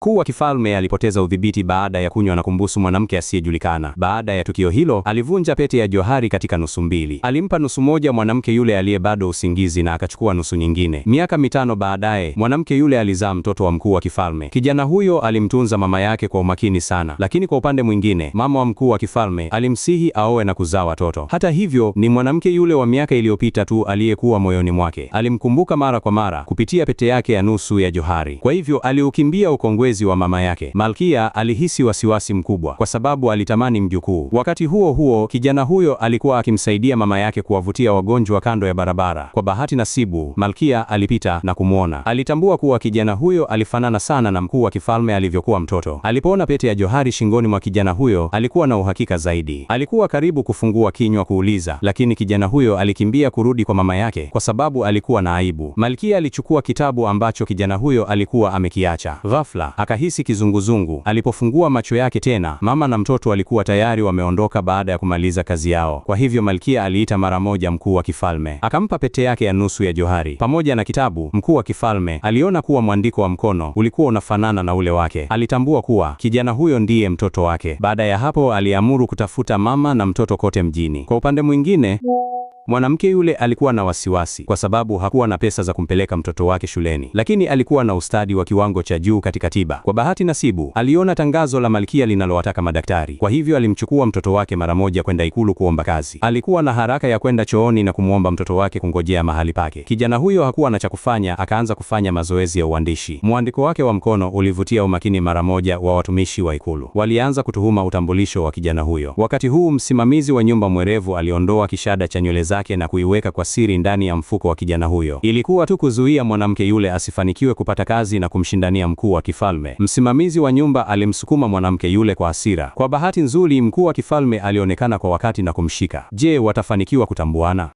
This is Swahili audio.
Mkuu wa kifalme alipoteza udhibiti baada ya kunywa na kumbusu mwanamke asiyejulikana. Baada ya tukio hilo, alivunja pete ya johari katika nusu mbili. Alimpa nusu moja mwanamke yule aliye bado usingizi na akachukua nusu nyingine. Miaka 5 baadaye, mwanamke yule alizaa mtoto wa mkuu wa kifalme. Kijana huyo alimtunza mama yake kwa umakini sana, lakini kwa upande mwingine, mama wa mkuu wa kifalme alimsihi aoe na kuzaa watoto. Hata hivyo, ni mwanamke yule wa miaka iliyopita tu aliyekuwa moyoni mwake. Alimkumbuka mara kwa mara kupitia pete yake ya nusu ya johari. Kwa hivyo aliukimbia ukongwezi wa mama yake. Malkia alihisi wasiwasi mkubwa kwa sababu alitamani mjukuu. Wakati huo huo, kijana huyo alikuwa akimsaidia mama yake kuwavutia wagonjwa kando ya barabara. Kwa bahati nasibu, Malkia alipita na kumwona. Alitambua kuwa kijana huyo alifanana sana na mkuu wa kifalme alivyokuwa mtoto. Alipoona pete ya johari shingoni mwa kijana huyo, alikuwa na uhakika zaidi. Alikuwa karibu kufungua kinywa kuuliza, lakini kijana huyo alikimbia kurudi kwa mama yake kwa sababu alikuwa na aibu. Malkia alichukua kitabu ambacho kijana huyo alikuwa amekiacha. Ghafla akahisi kizunguzungu. Alipofungua macho yake tena, mama na mtoto walikuwa tayari wameondoka baada ya kumaliza kazi yao. Kwa hivyo Malkia aliita mara moja mkuu wa kifalme, akampa pete yake ya nusu ya johari pamoja na kitabu. Mkuu wa kifalme aliona kuwa mwandiko wa mkono ulikuwa unafanana na ule wake. Alitambua kuwa kijana huyo ndiye mtoto wake. Baada ya hapo, aliamuru kutafuta mama na mtoto kote mjini. Kwa upande mwingine, mwanamke yule alikuwa na wasiwasi kwa sababu hakuwa na pesa za kumpeleka mtoto wake shuleni, lakini alikuwa na ustadi wa kiwango cha juu katika tiba. Kwa bahati nasibu, aliona tangazo la malkia linalowataka madaktari. Kwa hivyo alimchukua mtoto wake mara moja kwenda ikulu kuomba kazi. Alikuwa na haraka ya kwenda chooni na kumwomba mtoto wake kungojea mahali pake. Kijana huyo hakuwa na cha kufanya, akaanza kufanya mazoezi ya uandishi. Mwandiko wake wa mkono ulivutia umakini mara moja wa watumishi wa ikulu. Walianza kutuhuma utambulisho wa kijana huyo. Wakati huu, msimamizi wa nyumba mwerevu aliondoa kishada cha nywele zake na kuiweka kwa siri ndani ya mfuko wa kijana huyo. Ilikuwa tu kuzuia mwanamke yule asifanikiwe kupata kazi na kumshindania mkuu wa kifalme. Msimamizi wa nyumba alimsukuma mwanamke yule kwa hasira. Kwa bahati nzuri, mkuu wa kifalme alionekana kwa wakati na kumshika. Je, watafanikiwa kutambuana?